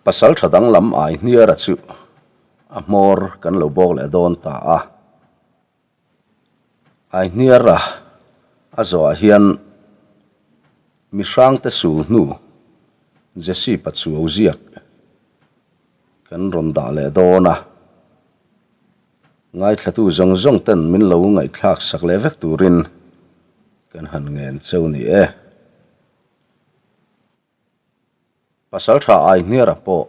Pasaltha danglam ai hniara chu a hmawr kan lo bawk leh dawn ta a. Ai hniara a zawhah hian mi hrangte sul hnu Jesse Pachuau ziak kan rawn dah leh dawn a. Ngaithlatu zawng zawng ten min lo ngaihthlak sak leh vek turin kan han ngen cheu ni e. Pasaltha Aihniara pawh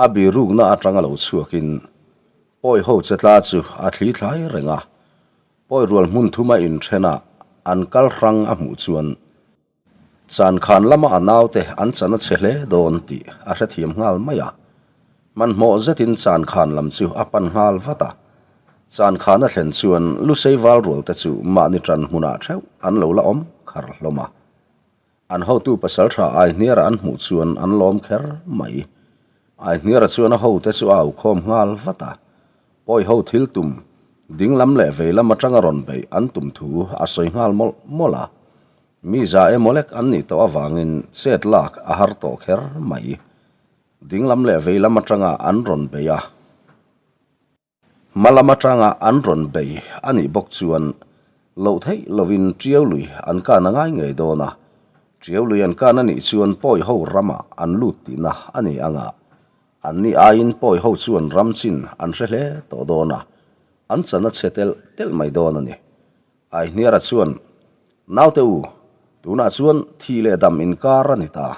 a birukna atanga lo chhuakin pawi ho che tla chu a thli thlai reng a, pawi rual hmun thuma inthen a an kal hrang a hmuh chuan Chan khan lama a naute an chan a chhe hle dawn tih a hrethiam nghal mai a. Hmanhmawh zetin chan khan lam chu a pan nghal vat a. Chan khan a thlen chuan Lusei val rual te chu mahni ṭan hmunah ṭheuh an lo la awm khar hlawm a. An hotu pasal ṭha Aihniara an hmuh chuan an lawm kher mai. Aihniara chuan a hote chu a aukhawm nghal vat a. Pawi ho thil tum, ding lam leh vei lam aṭanga rawn beih an tum thu a sawi nghal mawlh mawlh a. Mi za emaw lek an nih tawh avangin chet lak a har tawh kher mai. Ding lam leh vei lam atanga an rawn bei a, hma lam atanga an rawn bei a nih bawk chuan loh theih lovin Tiau lui an kan a ngai ngei dawn a. Tiau lui an kan a nih chuan pawi ho ramah an lut tihna a ni ang a, an ni aiin pawi ho chuan ram chin an hre hle tawh dawn a, an chan a chhe telh telh mai dawn a ni. Aihniara chuan, Naute u, tunah chuan thi leh dam inkar a ni ta.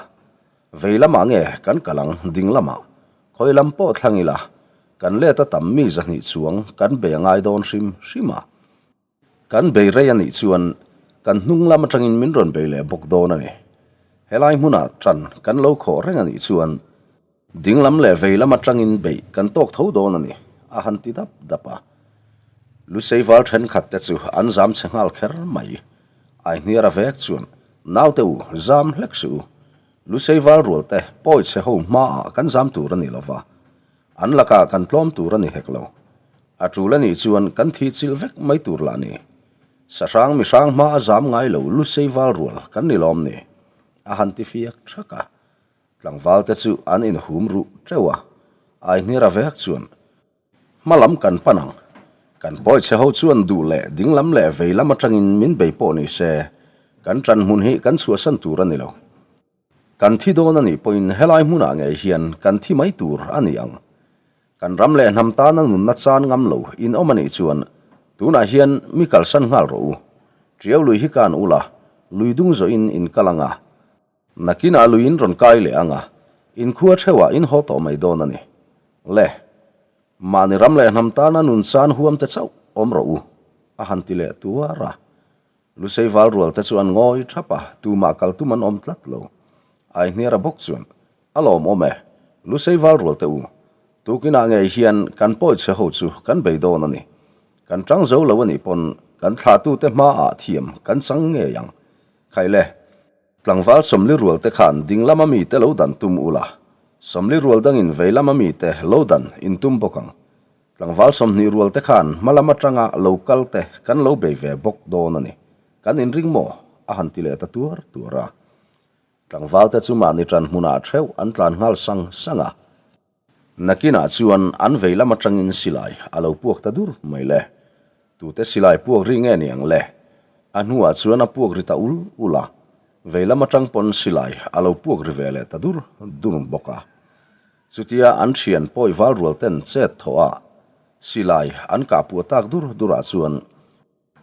Vei lamah nge kan kal ang, ding lamah. Khawi lam pawh thlang ila, kan let a tam mi zahnih chuang kan bei a ngai dawn hrim hrim a. Kan bei rei a nih chuan kan hnung lam atangin min rawn bei leh bawk dawn a ni. Helai hmunah tan kan lo khawh reng a nih chuan Ding lam leh vei lam atangin beih kan tawk tho dawn a ni, a han ti dap dap a. Lusei val thenkhat te chu an zam chhe nghal kher mai. Aihniara vek chuan, Naute u, zam hlek suh u. Lusei val rual te pawi chhe ho hmaah kan zam tur a ni lo va, an lakah kan tlawm tur a ni hek lo. A tul a nih chuan kan thi chilh vek mai tur lah ni. Sahrang mihrang hma a zam ngai lo Lusei val rual kan ni lawm ni, a han ti fiak thak a. Tlangval te chu an inhum ruh teuh a, Aihnira vek chuan hma lam kan pan ang, kan pawi chhe ho chuan duh leh ding lam leh vei lam atangin min bei pawh ni se, kan ṭan hmun hi kan chhuahsan tur a ni lo. Kan thi dawn a nih pawhin helai hmunah ngei hian kan thi mai tur a ni ang. Kan ram leh hnam tana nunna chan ngam lo in awm a nih chuan tunah hian mi kalsan nghal rawh u. Ṭiau lui hi kan ul a, lui dung zawhin in kal ang a, Nakinah luiin rawn kai leh ang a, inkhua theuhah in haw tawh mai dawn a ni. Le, mahni ram leh hnam tana nun chan huam te chauh awm rawh u, a han ti leh tuar a. Lusei val rual te chu an ngawi thap a, tumah kal tum an awm tlat lo. Aihniara bawk chuan, A lawmawm e, Lusei val rual te u, tukinah ngei hian kan pawi chhe ho chu kan bei dawn a ni. Kan tang zo lo a nih pawn kan thlahtute hmaah thiam kan chang ngei ang. Khaile. Tlangval sawmli rual te khan ding lama mite lo dan tum ula, sawmli rual dangin vei lama mite lo dan in tum bawk ang. Tlangval 20 rual te khan hma lam atanga lo kal te kan lo bei ve bawk dawn a ni. Kan inring maw? a han ti leh ta tuar tuar a. Tlangval te chu mahni ṭan hmunah theuh an tlan nghal sang sang a. Nakinah chuan an vei lam atangin silai a lo puak ta dur mai le. Tute silai puak ri nge ni ang le? A hnuah chuan a puak ri ta ul ul a, vei lam atang pawn silai a lo puak ri ve leh ta dur dur bawk a. Chutia an thian pawi val rual ten chet thawh a, silai an kah puah tak dur durah chuan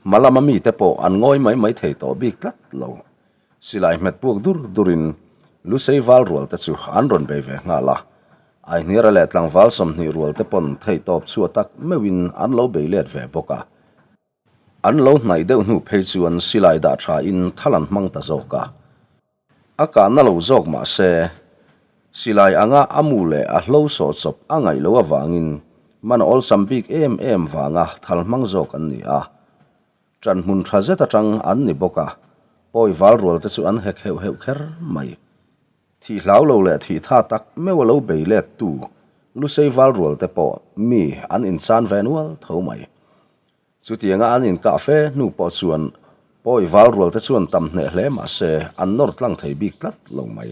Hma lama mite pawh an ngawi mai mai thei tawh bik tlat lo. Silai hmet puak dur durin Lusei val rual te chu an rawn bei ve nghal a. Aihniara leh tlangval 20 rual te pawn theihtawp chhuah tak meuhin an lo bei let ve bawk a. An lo hnaih deuh hnu phei chuan silai dah tha in thal an hmang ta zawk a. A kahna lo zawk mah se, silai anga a mu leh a hlo sawh chawp a ngaih loh avangin man awlsam bik em em vanga thal hmang zawk an ni a. Ṭan hmun ṭha zet aṭang an ni bawk a, pawi val rual te chu an hek heuh heuh kher mai. Thih hlau lo leh thih tha tak meuh a lo bei let tu Lusei val rual te pawh mi an inchan ve nual tho mai. Chutianga an inkah fe hnu pawh chuan pawi val rual te chuan tam hneh hle mah se an nawr tlang thei bik tlat lo mai.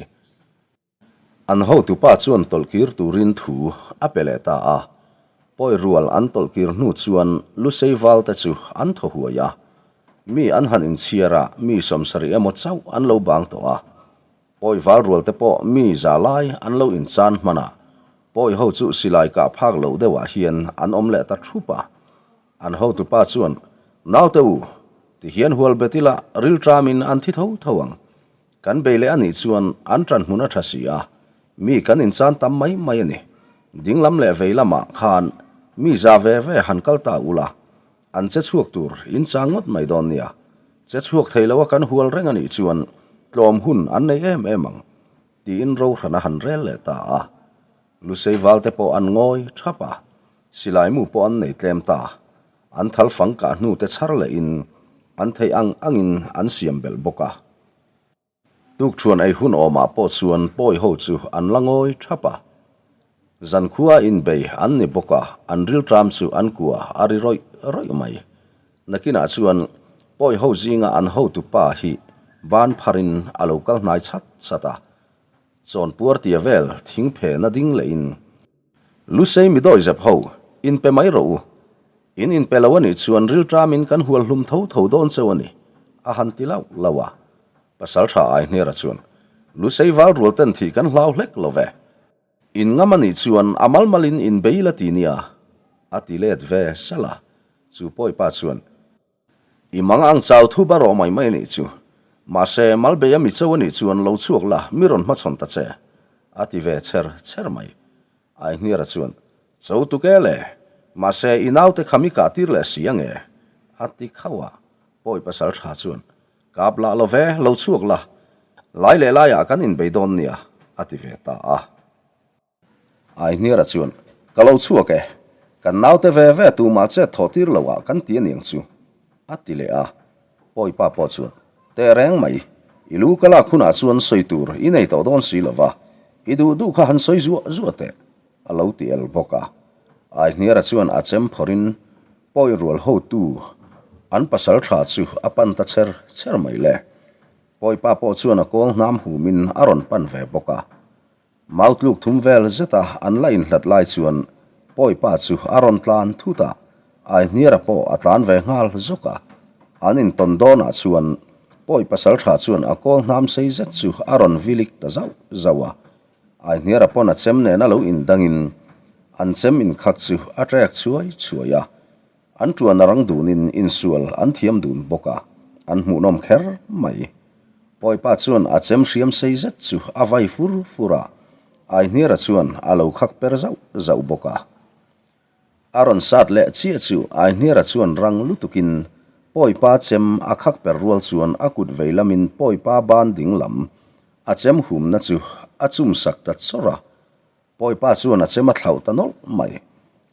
An hotupa chuan tawlhkir turin thu a pe leh ta a. Pawi rual an tawlhkir hnu chuan Lusei valte chu an thaw huai a. Mi an han inchhiar a, mi 70 emaw chauh an lo bang tawh a. Pawi val rualte pawh mi za lai an lo inchan hman a. Pawi ho chu silai kah phak loh deuhah hian an awm leh ta thup a. An hotupa chuan, Naute u, tihian hual bet ila rilṭamin an thi tho tho ang. Kan bei leh a nih chuan an ṭan hmun a ṭha si a, mi kan inchan tam mai mai a ni. Ding lam leh vei lamah khan mi za ve ve han kal ta ula, an che chhuak tur inchang ngawt mai dawn nia. Che chhuak thei loa kan hual reng a nih chuan tlawm hun an nei em em ang, tiin Rohran a han rel leh ta a. Lusei valte pawh an ngawi thap a, silai mu pawh an nei tlem ta. An thal fang kah hnu te chhar lehin an theih ang angin an siam belh bawk a. Tukṭhuan ei hun awmah pawh chuan pawi ho chu an la ngawi thap a. Zankhua inbei an ni bawk a, an rilṭam chu an kua a ri rawih rawih mai. Nakinah chuan pawi ho zinga an hotupa hi ban pharin a lo kal hnai chat chat a. Chawnpuar tia vel thing phena ding lehin Lusei mi dawizep ho, inpe mai rawh u. In inpe lo a nih chuan rilṭamin kan hual hlum tho tho dawn cheu a ni, a han ti lauh lauh a. Pasalṭha Aihnera chuan, Lusei val rual ten thih kan hlau hlek lo ve. In ngam a nih chuan a mal malin inbei la ti nia, a ti let ve salh a. Chu pawipa chuan, I mang ang chau thu ba rawh mai mai a nih chu. Mahse, Malbeia mi cho a nih chuan lo chhuak la, mi rawn hmachhawn ta che, a ti ve chher chher mai. Aihniara chuan, Cho tuk e le, mahse i naute kha mi kah tir leh si ange, a ti khauh a. Pawi pasal tha chuan, Kap lah lo ve, lo chhuak la, lai leh laiah kan inbei dawn nia, a ti ve ta a. Aihniara chuan, Ka lo chhuak e, kan naute ve ve tumah chet thawh tir lo ah kan ti aniang chu, a ti leh a. Pawipa pawh chuan, Teh reng mai, i lu ka lak hunah chuan sawi tur i nei tawh dawn si lo va, i duh duh kha han sawi zuah zuah teh, a lo ti el bawk a. Aihniara chuan a chem phawrhin pawi rual hotu an pasal tha chu a pan ta cher cher mai le. Pawipa pawh chuan a kawl hnam humin a rawn pan ve bawk a. Mau tluk thum vel zeta an la inhlat lai chuan Pawipa chu a rawn tlan thut a, Aihniara pawh a tlan ve nghal zawk a. An intawn dawnah chuan Pawi pasaltha chuan a kawl hnam sei zet chu a rawn vilik ta zauh zauh a. Aihniara pawn a chem nena lo indangin an chem inkhak chu a trek chhuai chhuai a. An tuan a rang dunin insual an thiam dun bawk a, an hmuhnawm kher mai. Pawipa chuan a chem hriam sei zet chu a vai fur fur a, Aihniara chuan a lo khak per zauh zauh bawk a. A rawn sat leh chiah chu Aihniara chuan rang lutukin Pawipa chem a khak per rual chuan a kut vei lamin Pawipa ban ding lam a chem humna chu a chum sak ta chawrh a, Pawipa chuan a chem a thlauh ta nawlh mai.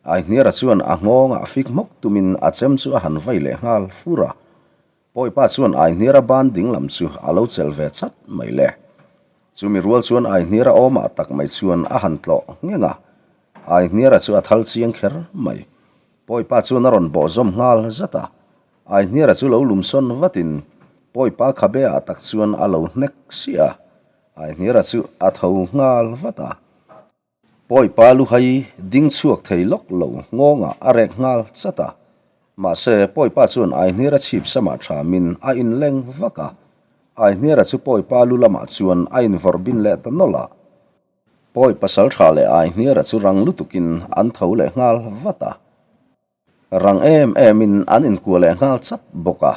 Aihniara chuan a nghawngah fik hmawk tumin a chem chu a han vai leh nghal fur a. Pawipa chuan Aihniara ban ding lam chu a lo chelh ve chat mai le. Chumi rual chuan Aihniara awmah tak mai chuan a han tlawh ngheng a. Aihniara chu a thal chiang kher mai. Pawipa chuan a rawn bawh zawm nghal zat a. Aihniara chu lo lumsawn vatin Pawipa khabe ah tak chuan a lo hnek siah a. Aihniara chu a tho nghal vat a. Pawipa luhai ding chhuak thei lawk lo nghawngah a rek nghal chat a. Mahse, Pawipa chuan Aihniara chhip samah thamin a inleng vak a. Aihniara chu Pawipa lu lamah chuan a invawrh bin leh ta nawlh a. Pawi pasal tha leh Aihniara chu rang lutukin an tho leh nghal vat a. Rang em emin an inkuah leh nghal chat bawk a,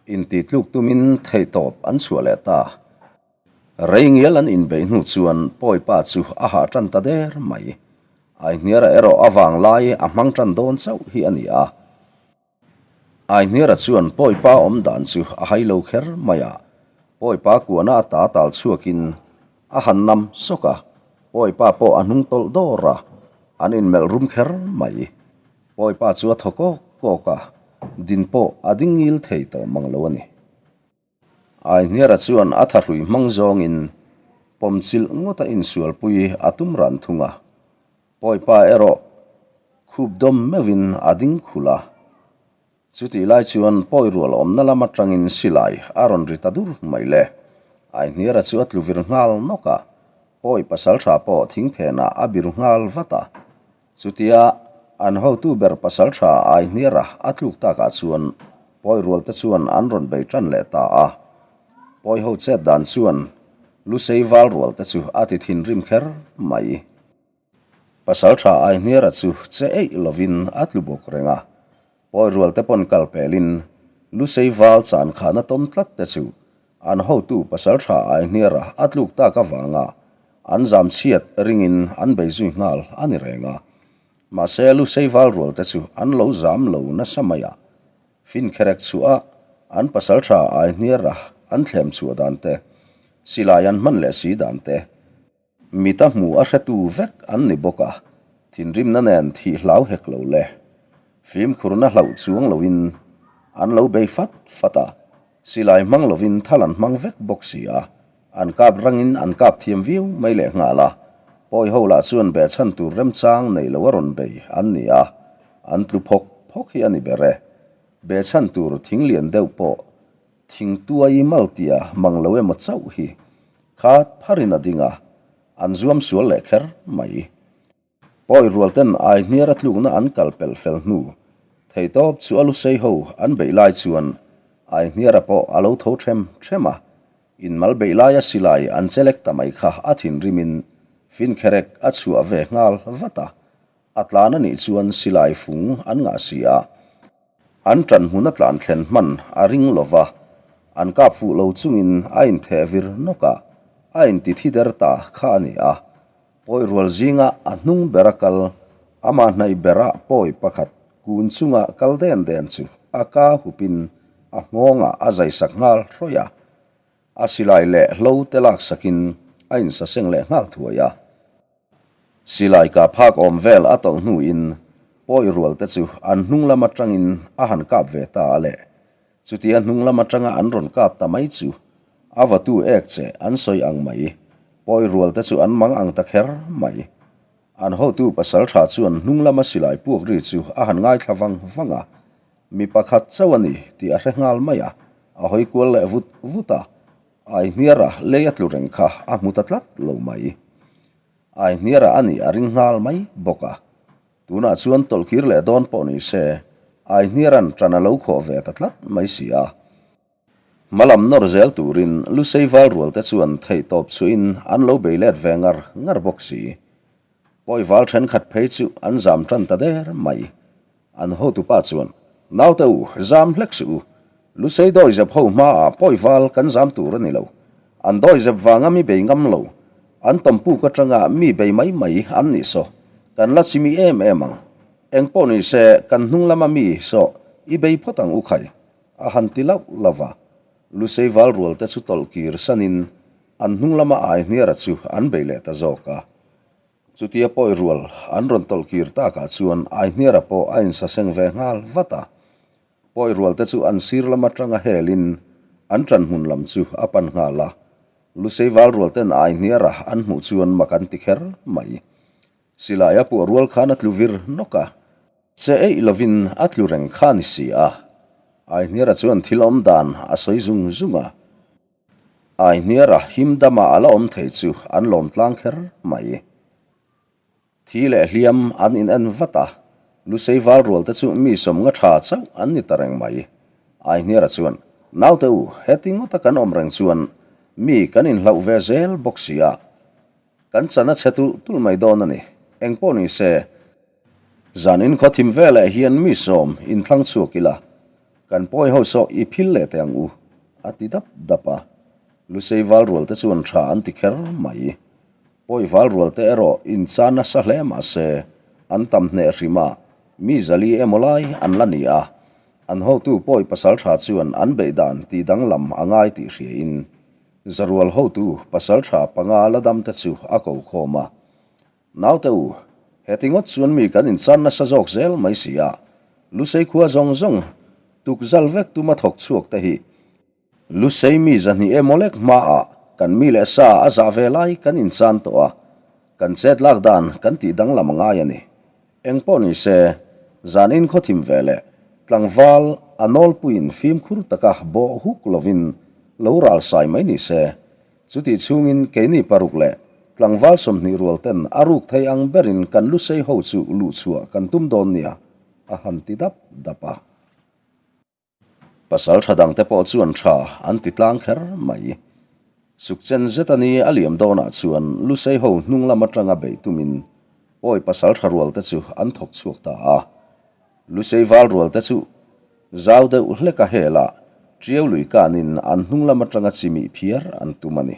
intitluk tumin theihtawp an chhuah leh ta. Rei ngial an inbeih hnu chuan Pawipa chu a hah tan ta der mai. Aihniara erawh a vang lai a hmang tan dawn chauh hi a ni a. Aihniara chuan Pawipa awm dan chu a hai lo kher mai a, Pawipa kuahna a ta tal chhuakin a han nam sawk a, Pawipa pawh a hnung tawlh dawr a, An inmelh rum kher mai. Pawipa chu a thaw kawk kawk a, din pawh a ding ngil thei tawh mang lo a ni. Aihniara chuan a thahrui hmang zawngin pawmchilh ngawta insualpui a tum ran thung a. Pawipa erawh khup dawm meuhin a ding khulh a. Chutih lai chuan pawi rual awmna lam atangin silai a rawn ri ta dur mai le. Aihniara chu a tlu vir nghal nawk a. Pawi pasalṭha pawh thing phenah a biru nghal vat a. Chutia an hotu ber pasalṭha Aihniara a tluk takah chuan Pawi rualte chuan an rawn bei ṭan leh ta a. Pawi ho chet dan chuan Lusei val rualte chu a ti thinrim kher mai. Pasalṭha Aihniara chu che eih lovin a tlu bawk reng a. Pawi rualte pawn kal pelin Lusei val chan khahna tawm tlat te chu An hotu pasalṭha Aihniara a tluk tak avanga an zam chhiat ringin an bei zui nghal a ni reng a. Mahse Lusei val rualte chu an lo zam lo nasa mai a. Finkherek chhuah a an pasalṭha Aihniara an thlem chhuah dan te, silai an hman leh si dan te, Mita hmu a hretu vek an ni bawk a, thinrimna nen thih hlau hek lo le. Fimkhurna hlauh chuang loin an lo bei fat fat a, silai hmang lovin thal an hmang vek bawk si a, an kap rangin an kap thiam viau mai leh nghal a, pawi ho lah chuan behchhan tur remchang nei lo a rawn bei an ni a, an tlu phawk phawk hi a ni ber e. Behchhan tur thing lian deuh pawh Thingtuai maltia mang lo emaw chauh hi kha pharin a ding a, an zuam sual leh kher mai. Pawi rualten ai hniar a tlukna an kal pelh fel hnu theitawp chu a lusei ho an beih lai chuan ai hniara pawh a lo tho them them a, inmal beih laia silai an chelek ta mai kha a thinrimin finkherek a chhuah ve nghal vat a, a tlan a nih chuan silai fung an ngah si a. An ṭan hmun a tlan thlen hman a ring lo va, an kap fuh lo chungin a intheh vir nawk a, a inti thi der ta kha a ni a. Pawi rual zinga a hnung bera kal, amah hnaih bera pawi pakhat kun chunga kal den den chu a ka hupin a nghawngah a zaisak nghal hrawih a. A silai leh hlo te laksakin a insaseng leh nghal thuai a. Silai kah phak awm vel a tawlh hnuin pawi rual te chu an hnung lam atangin a han kap ve ta a le. Chutia hnung lam atanga an rawn kap ta mai chu a vatu ek che an sawi ang mai. Pawi rual te chu an mang ang ta kher mai. An hotu pasal tha chuan hnung lama silai puak ri chu a han ngaithla vang vang a. Mi pakhat chauh a ni tih a hre nghal mai a, a hawi kual leh vut vut a. Aihniara lei a tlu reng kha a hmu ta tlat lo mai. Aihniara a nih a ring nghal mai bawk a. Tunah chuan tawlhkir leh dawn pawh ni se, Aihniara'n ṭan a lo khawh ve ta tlat mai si a. Hmalam nawr zel turin Lusei val rualte chuan theihtawp chhuahin an lo bei let ve ngar ngar bawk si. Pawi val ṭhenkhat phei chu an zam ṭan ta der mai. An hotupa chuan, Naute u, zam hlek suh u. Lusei dawizep ho hmaah pawi val kan zam tur a ni lo. An dawizep vanga mi bei ngam lo, an tawmpuk atanga mi bei mai mai an nih saw. Kan la chimi em em ang. Eng pawh ni se, kan hnung lama mi saw i bei phawt ang u khai, a han ti lauh lauh va. Lusei val rualte chu tawlh kir sanin an hnung lama Aihniara chu an bei leh ta zawk a. Chutia pawi rual an rawn tawlh kir takah chuan Aihniara pawh a insaseng ve nghal vat a. Pawi rualte chu an sir lam atanga helin an ṭan hmun lam chu a pan nghal a. Lusei val rualten Aihniara an hmuh chuan mak an ti kher mai. Silai a puah rual khan a tlu vir nawk a. Che eih lovin a tlu reng kha a ni si a. Aihniara chuan thil awm dan a sawi zung zung a. Aihniara him dama a la awm thei chu an lawm tlang kher mai. Thi leh hliam an in en vat a, Lusei val rual te chu mi sawm nga tha chauh an ni ta reng mai. Aihniara chuan, Naute u, heti ngawta kan awm reng chuan mi kan inhlauh ve zel bawk si a, kan chan a chhe tulh tulh mai dawn a ni. Engpawh ni se, Zan inkhaw thim veleh hian mi sawm inthlang chhuak ila, kan pawi ho saw i phil leh teh ang u, a ti dap dap a. Lusei val rual te chuan tha an ti kher mai. Pawi val rual te erawh inchan nasa hle mah se, an tam hneh hrim a, mi zali emaw lai an la ni a. An hotu pawi pasal tha chuan an beih dan tih danglam a ngai tih hriain, zarual hotu pasal tha panga la dam te chu a ko khawm a. Naute u, heti ngawt chuan mi kan inchan nasa zawk zel mai si a, Lusei khua zawng zawng tukzal vek tuma thawk chhuak te hi Lusei mi zahnih emaw lek hmaah kan mi leh sa a zah ve lai kan inchan tawh a, kan chet lak dan kan tih danglam a ngai a ni. Eng pawh ni se, zan in khaw thim ve leh tlangval a nawlpuiin fimkhur taka bawh huk lovin lo ral sai mai ni se, Chutih chhungin keini paruk leh. Tlangval 20 rual ten a ruk thei ang berin kan lusei ho chu luhchhuah kan tum dawn nia, a han ti dap dap a. Pasal tha dangte pawh chuan tha an ti tlang kher mai. Sukchen zet a ni a liam dawnah chuan lusei ho hnung lam atanga beih tumin Pawi pasal tha rualte chu an thawk chhuak ta a. Lusei val rualte chu zau deuh hleka hela Tiau lui kanin an hnung lam atanga chimih phiar an tum a ni.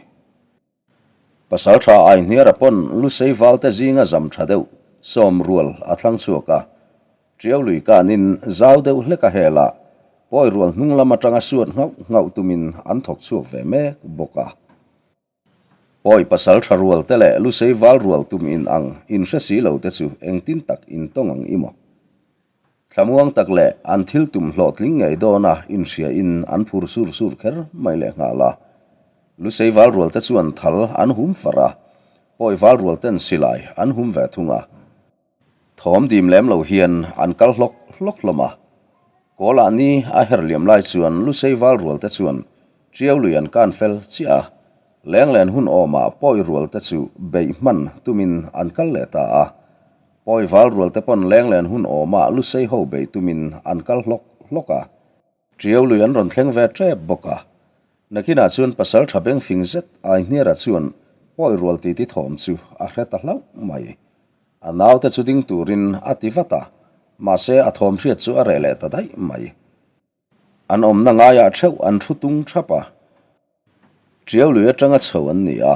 Pasal tha Aihniara pawn Lusei valte zinga zam tha deuh sawm rual a thlang chhuak a, Tiau lui kanin zau deuh hlek a hel a, pawi rual hnung lam atanga suat nghauh nghauh tumin an thawk chhuak ve mek bawk a. Pawi pasal tha rual te leh Lusei val rual tum in ang inhre si lo te chu engtin tak intawng ang i maw? Thlamuang tak leh an thil tum hlawhtling ngei dawna inhriain an phur sur sur kher mai leh nghal a. Lusei val rual te chuan thal an hum far a, pawi val rual ten silai an hum ve thung a. Thawm dim lem lo hian an kal hlawk hlawk hlawm a. Kawlah ni a her liam lai chuan Lusei val rual te chuan Tiau lui an kan fel chiah a, lenglen hun awmah pawi rual te chu beih hman tumin an kal leh ta a. Pawi val rual te pawn lenglen hun awmah Lusei ho bei tumin an kal hlawk hlawk a. Tiau lui an rawn thleng ve tep bawk a. Nakinah chuan pasal tha beng fing zet Aihniara chuan pawi rual titi thawm chu a hre ta hlauh mai. A naute chu ding turin a ti vat a, mahse a thawm hriat chu a reh leh ta daih mai. An awmna ngaiah theuh an thu tung thap a. Tiau lui atanga chho an ni a,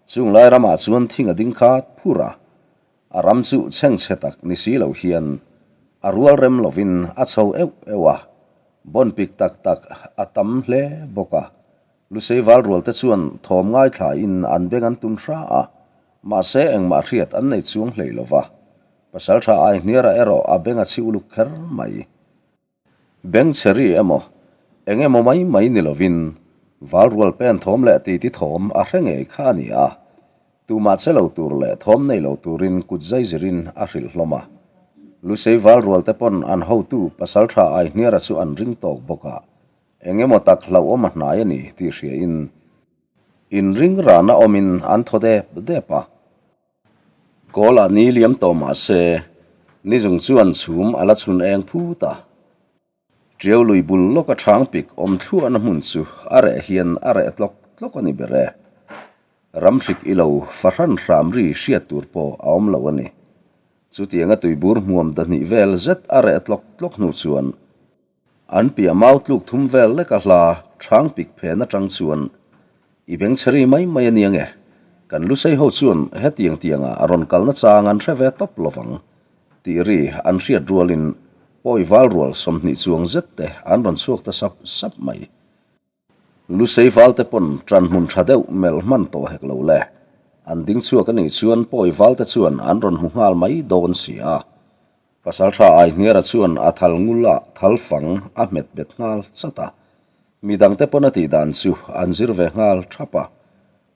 chung lai ramah chuan thing a ding khat phur a. A ram chu chhengchhe tak ni si lo hian a rual rem lovin a chho euh euh a, bawn pik tak tak a tam hle bawk a. Lusei val rual te chuan thawm ngaithlain an beng an tun hra a, mahse engmah hriat an nei chuang hlei lo va. Pasaltha Aihniara erawh a beng a chhi uluk kher mai. Bengchheri emaw, eng emaw mai mai ni lovin, Valrual pen thawm leh titi thawm a hre ngei kha a ni a. Tumah che lo tur leh thawm nei lo turin kut zai zirin a hrilh hlawm a. Lusei Valrual te pawn an hotu Pasaltha Aihniara chu an ring tawk bawk a, eng emaw tak hlauhawm a hnai a ni tih hriain inring rana awmin an thaw dep dep a. Kawl ah ni liam tawh mah se, ni zung chuan chhum a la chhun eng phut a. Tiau lui bul lawk a chhang pik awm thluahna hmun chu a reh hian a reh tlawk tlawk a ni ber e. Ramhrik i lo fahran hram ri hriat tur pawh a awm lo a ni. Chutianga tuibur hmuam dahnih vel zet a reh tlawk tlawk hnu chuan An piah mau tluk thum vel lek a hla chhang pik phen atang chuan i bengchheri mai mai a nia nge? Kan Lusei ho chuan hetiang tianga a rawn kalna chang an hre ve tawp lovang tih ri an hriat rualin pawi val rual 20 chuang zet te an rawn chhuak ta sap sap mai. Lusei valte pawn ṭan hmun ṭha deuh melh hman tawh hek lo le. An ding chhuak a nih chuan pawi valte chuan an rawn hmu nghal mai dawn si a. Pasalṭha Aihniara chuan a thal ngul a thal fang a hmet bet nghal chat a. Mi dangte pawn a tih dan chu an zir ve nghal ṭhap a.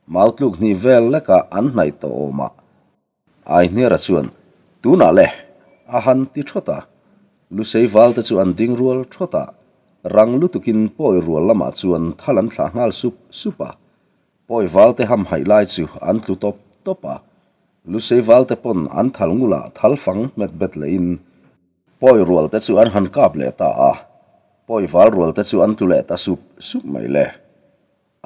Mau tluk hnih vel lekah an hnaih tawh awmah Aihniara chuan, Tunah le! a han ti thawt a. Lusei valte chu an ding rual thawt a, rang lutukin pawi rual lamah chuan thal an thlah nghal sup sup a. Pawi valte hamhaih lai chu an tlu tawp tawp a. Lusei valte pawn an thal ngulah thal fang hmet bet lehin pawi rualte chu an han kap leh ta a. Pawi val rualte chu an tlu leh ta sup sup mai le.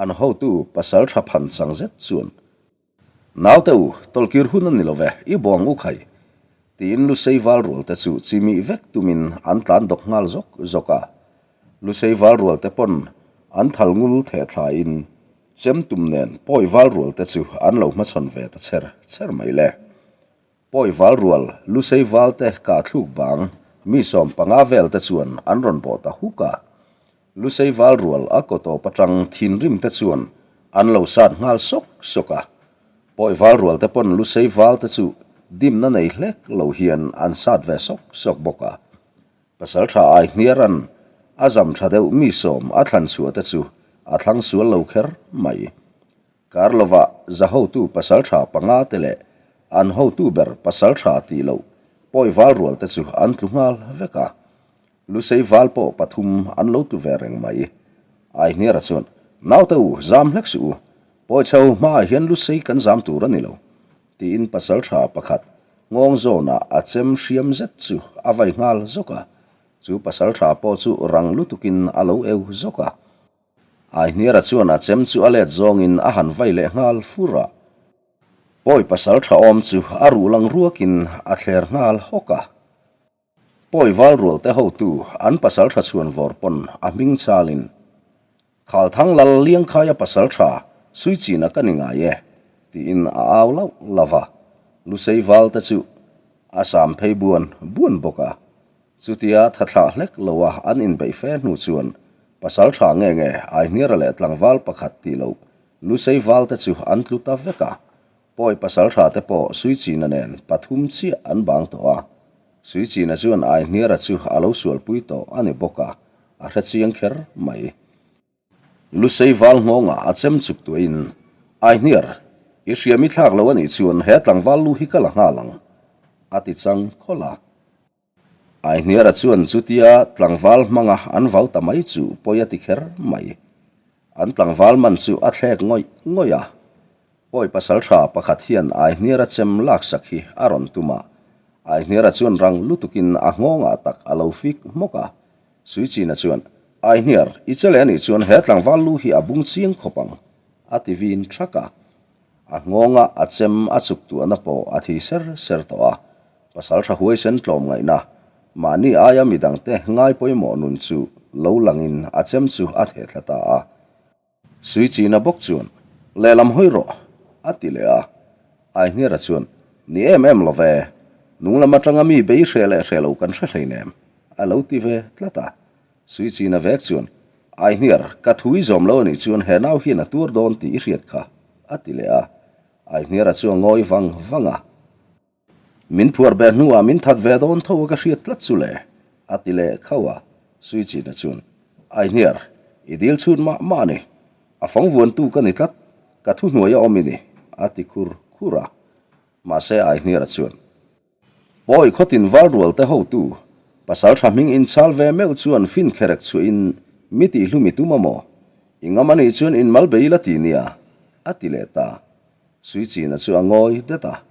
An hotu pasal tha phan chang zet chuan Naute u, tawlhkir hun a ni lo ve, i buang u khai! tiin Lusei val rualte chu chimih vek tumin an tlan dawk nghal zawk zawk a. Lusei val rualte pawn an thal ngul theh thlaiin chem tum nen pawi val rualte chu an lo hmachhawn ve ta chher chher mai le. Pawi val rual, Lusei valte kah thluk bang mi 15 velte chuan an rawn bawh ta huk a. Lusei val rual a kaw tawp atang thinrim te chuan an lo sat nghal sawk sawk a. Pawi val rual te pawn Lusei val te chu dimna nei hlek lo hian an sat ve sawk sawk bawk a. Pasaltha Aihniaran a zam tha deuh mi sawm a thlan chhuah te chu a thlang sual lo kher mai. Kar lovah za hotu pasaltha panga te leh an hotu ber pasaltha tih loh pawi val rual te chu an tlu nghal vek a. Lusei val pawh pathum an lo tlu ve reng mai. Aihniara chuan, Naute u, zam hlek suh u. Pawi chho hmaah hian lusei kan zam tur a ni lo, tiin pasalṭha pakhat nghawng zawnah a chem hriam zet chu a vai nghal zawk a. Chu pasalṭha pawh chu rang lutukin a lo eu zawk a. Aihniara chuan a chem chu a let zawngin a han vai leh nghal fur a. Pawi pasalṭha awm chu a ruh lang ruakin a thler nghal hawk a. Pawi val rualte hotu an pasalṭha chhuan vawr pawn a hming chalin, Khalthang lal Liangkhaia pasalṭha Suichina ka ni ngai e, tiin a au lauh lauh a. Lusei valte chu a sam phei buan buan bawk a. Chutia thathlah hlek loa an inbeih fe hnu chuan pasalṭha nge nge Aihniara leh tlangval pakhat tih loh Lusei valte chu an tlu ta vek a. Pawi pasalṭha te pawh Suichina nen pathum chiah an bang tawh a. Suichina chuan Aihniara chu a lo sualpui tawh a ni bawk a, a hre chiang kher mai. Lusei val nghawngah a chem chuk tuahin, Aihniar, i hriam i thlak lo a nih chuan he tlangval lu hi ka la nghal ang, a ti chang khawlh a. Aihniara chuan chutia tlangval hmanga an vau ta mai chu pawi a ti kher mai. An tlangval man chu a thlek ngawih ngawih a. Pawi pasaltha pakhat hian Aihniara chem laksak hi a rawn tum a. Aihniara chuan rang lutukin a nghawngah tak a lo fik hmawk a. Suichina chuan, Aihniar, i che leh anih chuan he tlangval lu hi a bung chiang khawp ang, a ti vin thak a. A nghawnga a chem a chuk tuahna pawh a thi ser ser tawh a. Pasal tha huaisen tlawm ngaihna, mahni aia midangte ngai pawimawh nun chu lo langin a chem chu a theh thla ta a. Suichina bawk chuan, Lehlam hawi rawh, a ti leh a. Aihniara chuan, Ni em em lo ve, nunglam atanga mi bei hreh leh hreh lo kan hre hleinem, a lo ti ve tlat a. Suichina vek chuan, Aihniar, ka thu i zawm lo anih chuan he nau hian a tuar dawn tih i hriat kha, a ti leh a. Aihniara chu a ngawi vang vang a. Min phuar beh hnuah min that ve dawn tho a ka hriat tlat chu le, a ti leh khauh a. Suichina chuan, Aihniar, i dil chhut mah mah a ni. A fang vuantu ka ni tlat, ka thuhnuai a awm i ni, a ti khur khur a. Mahse Aihniara chuan, Pawi khawtin val rual te hotu, pasal tha hming inchhal ve meuh chuan fin kherek chhuahin mi tihhlum i tum a maw? I ngam a nih chuan inmal bei la ti nia, a ti leh ta. Suichina chu a ngawi det a,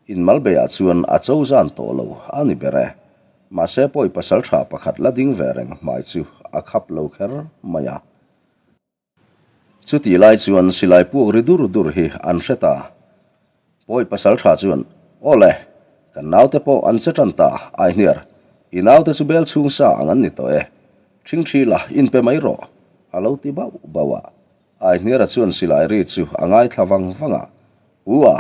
inmal beiah chuan a cho zan tawh lo a ni ber e. Mahse pawi pasal tha pakhat la ding ve reng hmai chu a khap lo kher mai a. Chutih lai chuan silai puak ri dur dur hi an hre ta. Pawi pasal tha chuan, Aw le, kan naute pawh an che tan ta, Aihniar, i naute chu bel chhung sa ang an ni tawh e. Ṭhingṭhi la, inpe mai rawh, a lo ti bauh bauh a. Aihniara chuan silai ri chu a ngaithla vang vang a. Pu a,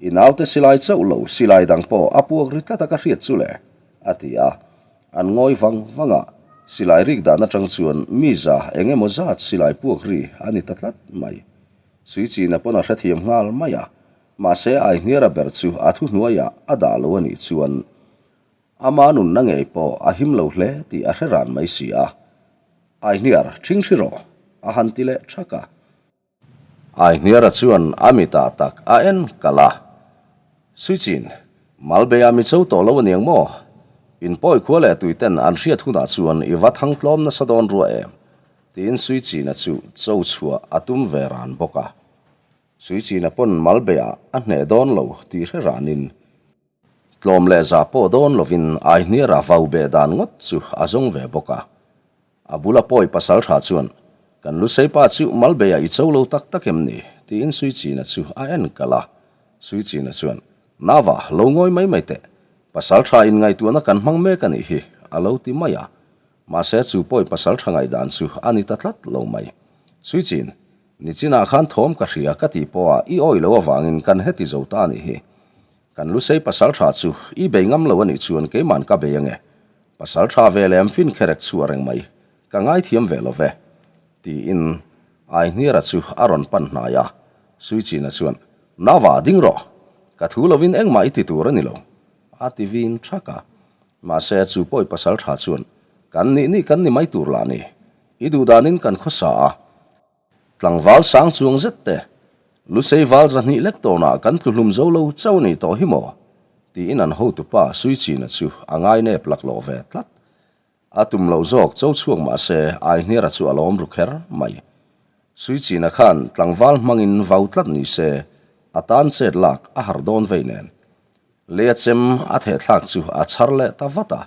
i naute silai chauh lo, silai dang pawh a puak ri tlat a ka hriat chu le, a ti a. An ngawi vang vang a, silai rik dan atang chuan mi za eng emaw zat silai puak ri a ni ta tlat mai. Suichina pawn a hrethiam nghal mai a, mahse Aihniara ber chu a thuhnuaiah a dah lo a nih chuan ama nunna ngei pawh a him lo hle tih a hre ran mai si a. Aihniar, ṭhing hri rawh, a han ti leh ṭhak a. Aihniara chuan a mitah tak a en kalh a. Suichin, Malbeia mi cho tawh lo aniang maw? In pawi khua leh tuiten an hriat hunah chuan i va thang tlawm nasa dawn rua em? tiin Suichina chu cho chhuah a tum ve ran bawk a. Suichina pawn Malbeia a hneh dawn lo tih hre ranin tlawm leh zah pawh dawn lovin Aihniara vau beh dan ngawt chu a zawng ve bawk a. A bula pawi pasal tha chuan, Kan Lusei pa chu Malbeia i cho lo tak tak em ni? tiin Suichina chu a en kalh a. Suichina chuan, Nava, lo ngawi mai mai teh. Pasal tha inngaihtuahna kan hmang mek a nih hi, a lo ti mai a. Mahse chu pawi pasal tha ngaihdan chu a ni ta tlat lo mai. Suichin, nichinah khan thawm ka hria ka tih pawha i awih loh avangin kan heti zo ta a nih hi. Kan Lusei pasal tha chu i bei ngam lo a nih chuan keiman ka bei ange. Pasal tha ve lem fin kherek chu a reng mai, ka ngaithiam ve lo ve, tiin Aihniara chu a rawn pan hnai a. Suichina chuan, Nava, ding rawh! Ka thu lovin engmah i ti tur a ni lo, a ti vin thak a. Mahse, chu pawi pasal tha chuan, Kan nih nih kan ni mai tur lah ni. I duhdanin kan khawsa a. Tlangval sang chuang zet te, Lusei val zahnih lek tawnah kan tlu hlum zo lo chauh a ni tawh hi maw? tiin an hotupa Suichina chu a ngainep laklawh ve tlat. A tum loh zawk cho chhuak mah se Aihniara chu a lawm ru kher mai. Suichina khan tlangval hmangin vau tlat ni se, a tan chet lak a har dawn vei nen. Lei a chem a theh thlak chu a chhar leh ta vat a.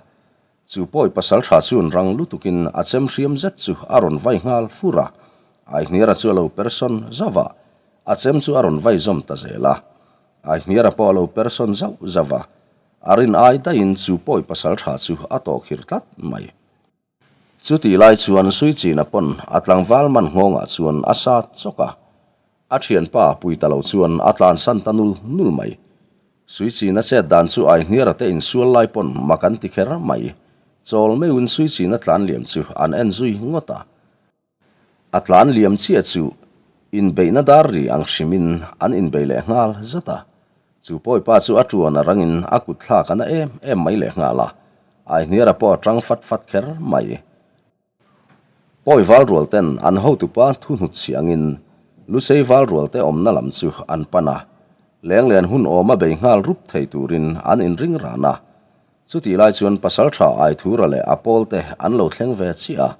Chu pawi pasal tha chuan rang lutukin a chem hriam zet chu a rawn vai nghal fur a. Aihniara chu a lo persawn zauh a, a chem chu a rawn vai zawm ta zel a. Aihniara pawh a lo persawn zauh zauh a, a rin ai daihin chu pawi pasal tha chu a tawhkhirh tlat mai. Chutih lai chuan Suichina pawn a tlangval man nghawngah chuan a sat chawk a, a thianpa pui ta lo chuan a tlansan ta nul nul mai. Suichina chet dan chu Aihniara te insual lai pawn mak an ti kher mai. Chawl meuhin Suichina tlan liam chu an en zui ngawt a. A tlan liam chiah chu inbeihna dar ri ang hrimin an inbei leh nghal zat a. Chu pawipa chu a tuan a rangin a kut thlak a na em em mai leh nghal a, Aihniara pawh a tang fat fat kher mai. Pawi val rual ten an hotupa thu hnut chhi angin Lusei val rual te awmna lam chu an pan a, lenglen hun awma bei nghal rup thei turin an inring ran a. Chutih lai chuan Pasaltha Aithura leh a pawlte an lo thleng ve chiah a,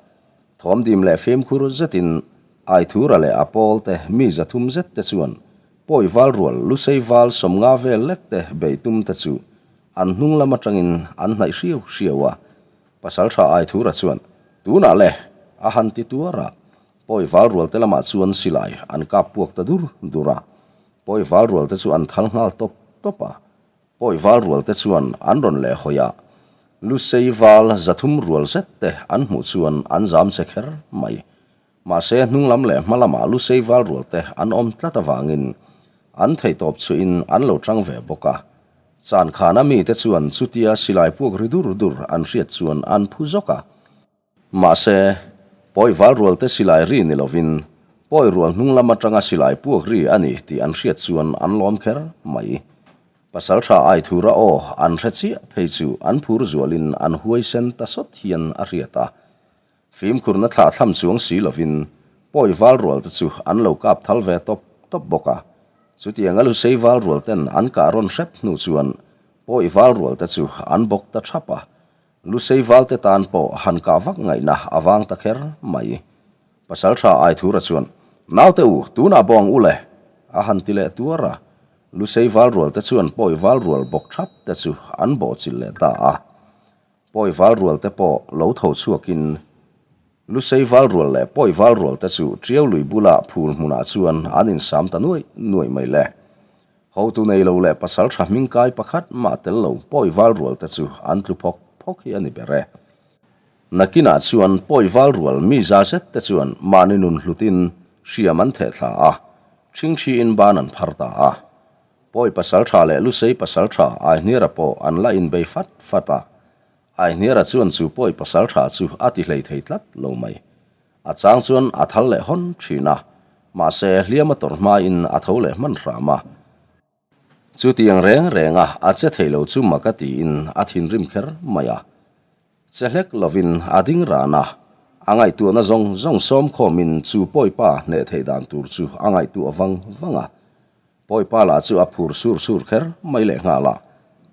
thawmdim leh fimkhur zetin Aithura leh a pawlte mi 300 zet te chuan pawi val rual Lusei val 50 vel lek te bei tum te chu an hnung lam atangin an hnaih hriau hriau a. Pasaltha Aithura chuan, Tunah le! a han ti tuar a, pawi val rual te lamah chuan silai an kap puak ta dur dur a, pawi val rual te chu an thal nghal tawp tawp a. Pawi val rual te chuan an rawn leh hawi a, Lusei val 300 rual zet te an hmuh chuan an zam che kher mai. Mahse hnung lam leh hma lamah Lusei val rual te an awm tlat avangin an theihtawp chhuihin an lo tang ve bawk a. Chan khana mite chuan chutia silai puak ri dur dur an hriat chuan an phu zawk a. Mahse, pawi val rualte silai ri ni lovin, pawi rual hnung lam atanga silai puak ri a ni tih an hriat chuan an lawm kher mai. Pasaltha Aithura aw an hre chiah phei chu an phur zualin an huaisen ta sawt hian a hriat a. Fimkhurna thlah thlam chuang si lovin pawi val rualte chu an lo kap thal ve tawp tawp bawk a. Chutianga Lusei val rualten an kah rawn hrep hnu chuan pawi val rualte chu an bawk ta thap a. Lusei valte tan pawh han kah vak ngaihna a vang ta kher mai. Pasaltha Aithura chuan, Naute u, tunah bawng u le! a han ti leh tuar a. Lusei val rualte chuan pawi val rual bawk thap te chu an bawhchilh leh ta a. Pawi val rualte pawh lo tho chhuakin Lusei val rual leh pawi val rualte chu Tiau lui bula phul hmunah chuan an insam ta nuai nuai mai le. Hotu nei lo leh pasal tha hming kai pakhat mah tel lo pawi val rual te chu an tlu phawk phawk hi a ni ber e. Nakinah chuan pawi val rual mi za zet te chuan mahni nun hlutin hriam an theh thla a, ṭhingṭhiin ban an phar ta a. Pawi pasal tha leh Lusei pasal tha Aihniara pawh an la inbei fat fat a, Aihniara chuan chu pawi pasal tha chu a ti hlei thei tlat lo mai. A chang chuan a thal leh hawn thin a, mahse hliam a tawrh hmain a tho leh hman hram a. Chutiang reng renga a che thei lo chu mak a tiin a thinrim kher mai a. Che hlek lovin a ding ran a, a ngaihtuahna zawng zawng sawm khawmin chu pawipa hneh theih dan tur chu a ngaihtuah vang vang a. Pawipa lah chu a phur sur sur kher mai leh nghal a,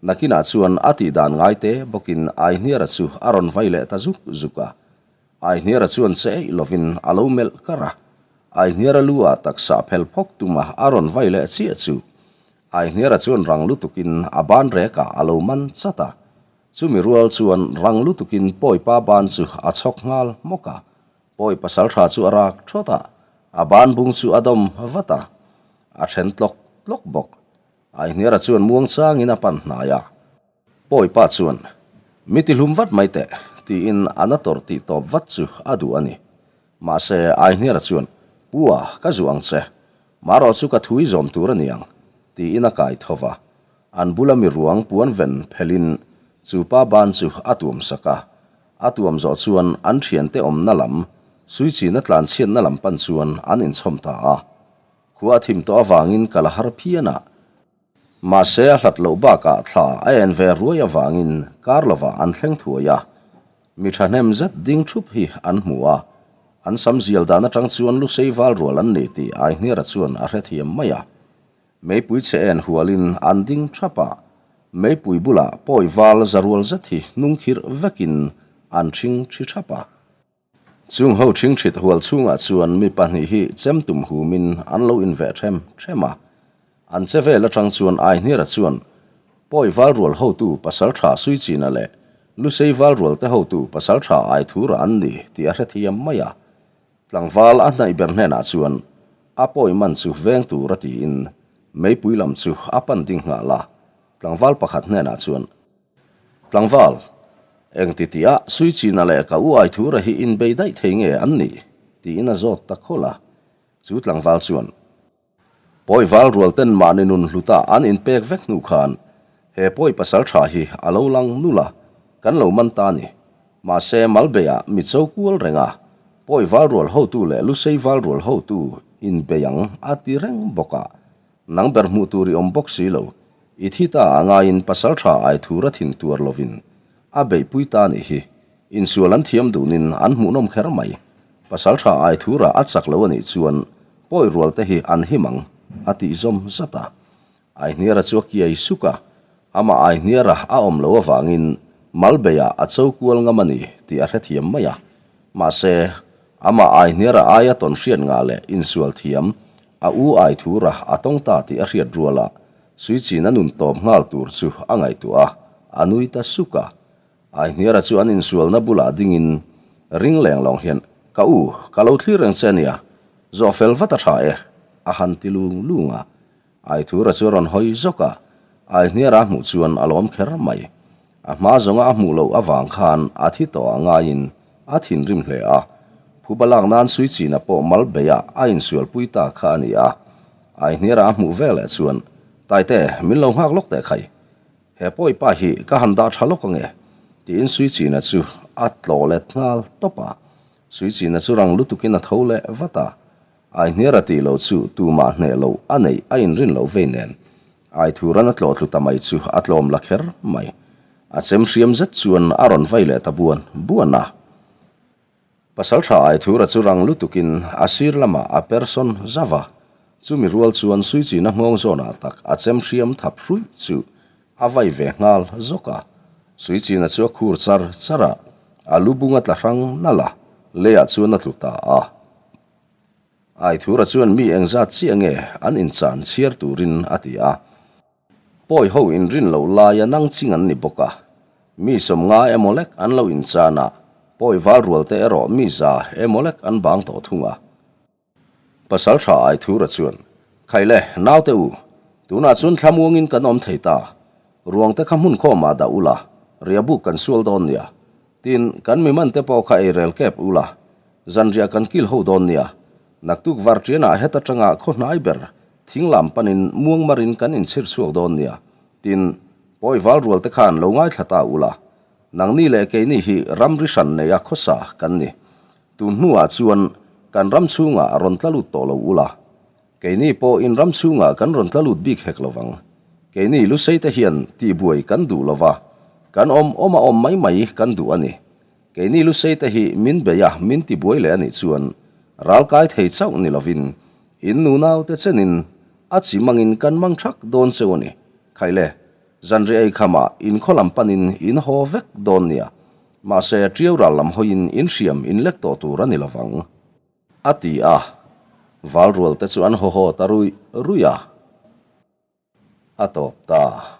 nakinah chuan a tih dan ngai te bawkin Aihniara chu a rawn vai leh ta zuk zuk a. Aihniara chuan che eih lovin a lo melh kar a, Aihniara lu ah taksa phel phawk tuma a rawn vai leh chiah chu Aihniara chuan rang lutukin a ban rekah a lo man chat a, chumi rual chuan rang lutukin Pawipa ban chu a chhawk nghal hmawk a, Pawi pasaltha chu a rak thawt a, a ban bung chu a dawm vat a, a then tlawk tlawk bawk. Aihniara chuan muangchangin a pan hnai a. Pawi pa chuan, Mi ti hlum vat mai teh, tiin a na tawrh tih tawp vat chu a duh a ni. Mahse, Aihniara chuan, Pu a, ka zuah ang che. Marawh chu ka thui zawm tur a ni ang, tiin a kai tho va. An bula mi ruang puan ven phelhin chu pa ban chu a tuam sak a. A tuam zawh chuan an thiante awmna lam, Suichina tlanchhiatna lam pan chuan an inchhawm ta a. Khua a thim tawh avangin ka la har phian a. Mahse a hlat loh bakah thla a en ve ruai avangin kar lovah an thleng thuai a, mi thahnem zet ding thup hi an hmu a, an sam zial dan atang chuan Lusei val rual an ni tih Aihniara chuan a hrethiam mai a. Meipui chhe en hualin an ding thap a, meipui bulah pawi val za rual zet hi hnungkhirh vekin an thing thi thap a. Chung ho ṭhingṭhit hual chhungah chuan mi pahnih hi chem tum humin an lo inveh ṭhem ṭhem a. An che vel aṭang chuan Aihniara chuan Pawi Valrual hotu Pasalṭha Suichina leh Lusei Valrualte hotu Pasalṭha Aithura an ni tih a hrethiam mai a. Tlangval a hnaih ber hnenah chuan a pawi man chu veng tur a tiin meipui lam chu a pan ding nghal a. Tlangval pakhat hnenah chuan. Tlangval, eng ti tih ah Suichina leh ka u Aithura hi inbei daih thei nge an nih? tiin a zawt ta khawlh a. Chu tlangval chuan, Pawi val rual ten mahni nun hluta an inpek vek hnu khan he pawi pasal tha hi a lo lang nul a, kan lo man ta ni. Mahse Malbeiah mi cho kual reng a, pawi val rual hotu leh Lusei val rual hotu inbei ang a ti reng bawk a, Nang ber hmuh tur i awm bawk si lo. I thi ta a ngaiin pasal tha ai thur a thin tuar lovin a beihpui ta nih hi. Insual an thiam dunin an hmuhnawm kher mai. Pasal tha ai thura a chak lo a nih chuan pawi rual te hi an him ang a tih zawm zat a. Aihniara chu a kiai suk a, amah Aihniara a awm loh avangin Malbeiah a cho kual ngam a ni tih a hrethiam mai a. Mahse, amah Aihniara aia tawn hriat ngah leh insual thiam A u ai thura a tawng ta tih a hriat ruala Suichin a nun tawp nghal tur chu a ngaihtuah a, a nui ta suk a. Aihniara chu an insualna bulah dingin ring leng lawng hian, Ka u, ka lo thlir reng che a nia, zawh fel vat a tha e, a han ti lung lung a. Aithura chu a rawn hawi zawk a, Aihniara a hmuh chuan a lawm kher mai. A hma zawnga a hmuh loh avang khan a thi tawh ah ngaiin a thinrim hle a, phuba lak nan Suichina pawh mal beih ah a insualpui ta kha a ni a. Aihniara a hmuh veleh chuan, Taite, min lo nghak lawk teh khai. He pawi pa hi ka han dah tha lawk ange, tiin Suichina chu a tlawh let nghal tawp a. Suichina chu rang lutukin a tho leh vat a, Aihniara tih loh chu tumah hneh loh a neih a inrin loh vei nen Aithuran a tlawh tlu ta mai chu a tlawm la kher mai. A chem hriam zet chuan a rawn vai leh ta buan buan a. Pasaltha Aithura chu rang lutukin a sir lamah a per sawn zauh a, chumi rual chuan Suichina nghawng zawnah tak a chem hriam thap hruih chu a vai ve nghal zawk a. Suichina chu a khur char char a, a lu bung a tla hrang nalh a, leiah chuan a tlu ta a. Aithura chuan mi engzat chiah nge an inchan chhiar turin a ti a. Pawi ho inrin loh laia nang ching an ni bawk a. Mi sawmnga emaw lek an lo inchan a, pawi val rual te erawh mi za emaw lek an bang tawh thung a. Pasaltha Aithura chuan, Khaile, naute u, tunah chuan thlamuangin kan awm thei ta. Ruang te kha hmun khawmah dah ula, riahbuk kan sual dawn nia. Tin, kan mi man te pawh kha ei rel kep ula, zanriah kan kil ho dawn nia. Naktuk varṭianah heta tanga khaw hnai ber thing lam panin muangmarin kan inchhir chhuak dawn nia. Tin, pawi val rual te khan lo ngaithla ta ula, nangni leh keini hi ramri hran neia khawsa kan ni. Tun hnuah chuan kan ram chhungah rawn tla lut tawh lo ula, Keini pawh in ram chhungah kan rawn tla lut bik hek lo vang. Keini Lusei te hian tihbuai kan duh lo va, kan awm awm a awm mai mai kan duh a ni. Keini Lusei te hi min bei a, min tibuai leh a nih chuan ral kai thei chauh ni lovin in nunau te chenin a chi mangin kan mang thak dawn cheu a ni. Khaile, zanriah ei khamah in khaw lam panin in haw vek dawn nia. Mahse, ṭiau ral lam hawiin in hriam in lek tawh tur a ni lo vang. A ti a, val rual te chu an haw haw ta ruih ruih a, a tawp ta.